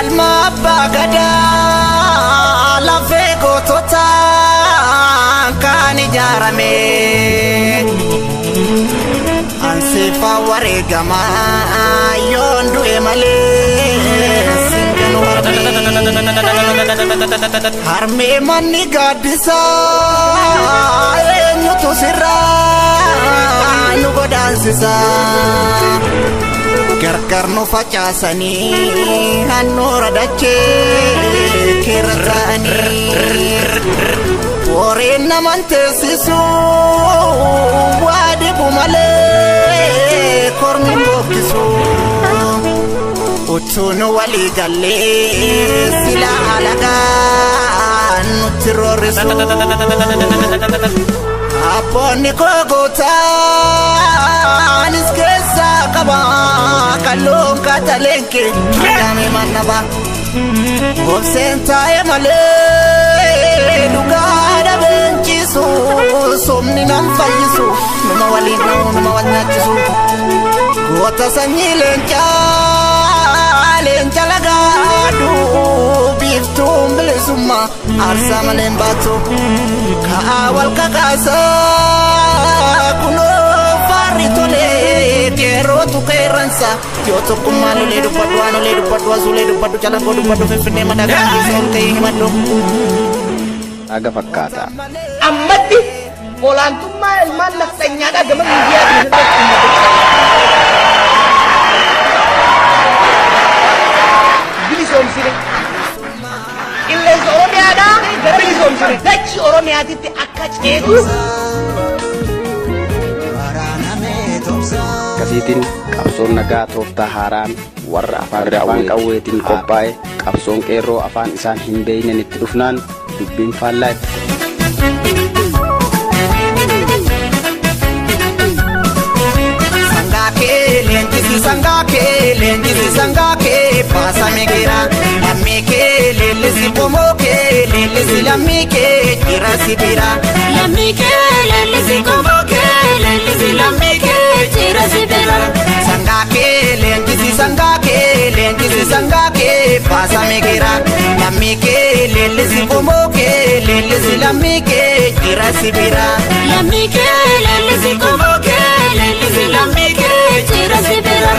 Galma abbaa gadaa lafee goototaan kan ijaarame. Anseefaa wareegamaa yoon du'e malee singan warqee. Harmee manni gaaddisaa eenyutu sirraa nu godaansisaa. Gargar nu facaasanii handhuura dachee keerra ta'anii. Warreen naman teessisu waa dhibu malee kormi bokkisu. Utuu nu walii gallee sila alagaan nutti roorrisu. Abboonni koo gootaanis keessaa qaba kalluun kataleenke adame mannaba. Obseen taa'e malee dhugaa dhabeenchisu somni nan fayyisu numa waliin na'u numa wal nyaachisu. Goota sanyii leencaa leenca lagaadhu biiftuun bilisummaa aarsaa malee hin baatu. Ka'aa wal kakaasaa kunoo faarri tolee qeerrootu qeerransa yoo tokkummaa lolee dubbadhu waan olee dubbadhu asuulee dubbadhu calaqoo dubbadhu finfinnee madagaa keessa ol ka'ee himadhu. Haga fakkaata. Ammatti olaantummaa ilmaan nafxanyaadhaa gama miidiyaa irratti uummata bilisoomsine. Qilleensa Oromiyaadhaa gara bilisoomsine. Dachii Oromiyaatitti akka ceetu. Akkasiitiin qabsoon nagaa tooftaa haaraan warra afaan qawweetiin qophaa'e qabsoon qeerroo afaan isaan hin beeynen itti dhufnaan dubbiin faallaa itti Sangaa kee leenjisi sangaa kee leenjisi sangaa kee baasame geera lammii kee leellisi qomoo kee leellisi lammii kee jira si bira. Lammii kee leellisi qomoo kee leellisi lammii kee jira si bira. Sangaa kee leenjisi sangaa kee leenjisi sangaa kee baasame geera lammii kee leellisi qomoo kee leellisi lammii kee jira si bira. Lammii kee leellisi qomoo kee leellisi lammii kee jira si bira.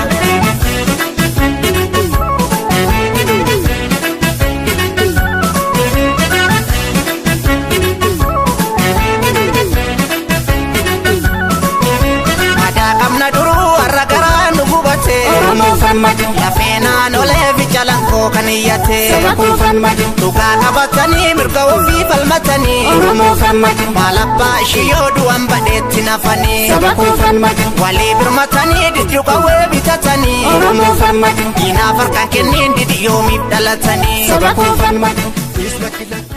Madaa qabna duruu har'a garaa nu gubate. Oromoo falmatu. Lafee naannolee fi calanqoo kan iyyate. Saba koo falmatu. Dhugaa qabatanii mirga ofii falmatanii. Oromoo falmatu. Maal abbaa ishii yoo du'an badheetti nafanii. Saba koo falmatu. Walii birmatanii diddu qawwee bitatanii. Oromoo falmatu. Diinaaf harkaan kenniin didi yoomiif dhalatanii. Saba koo falmatu.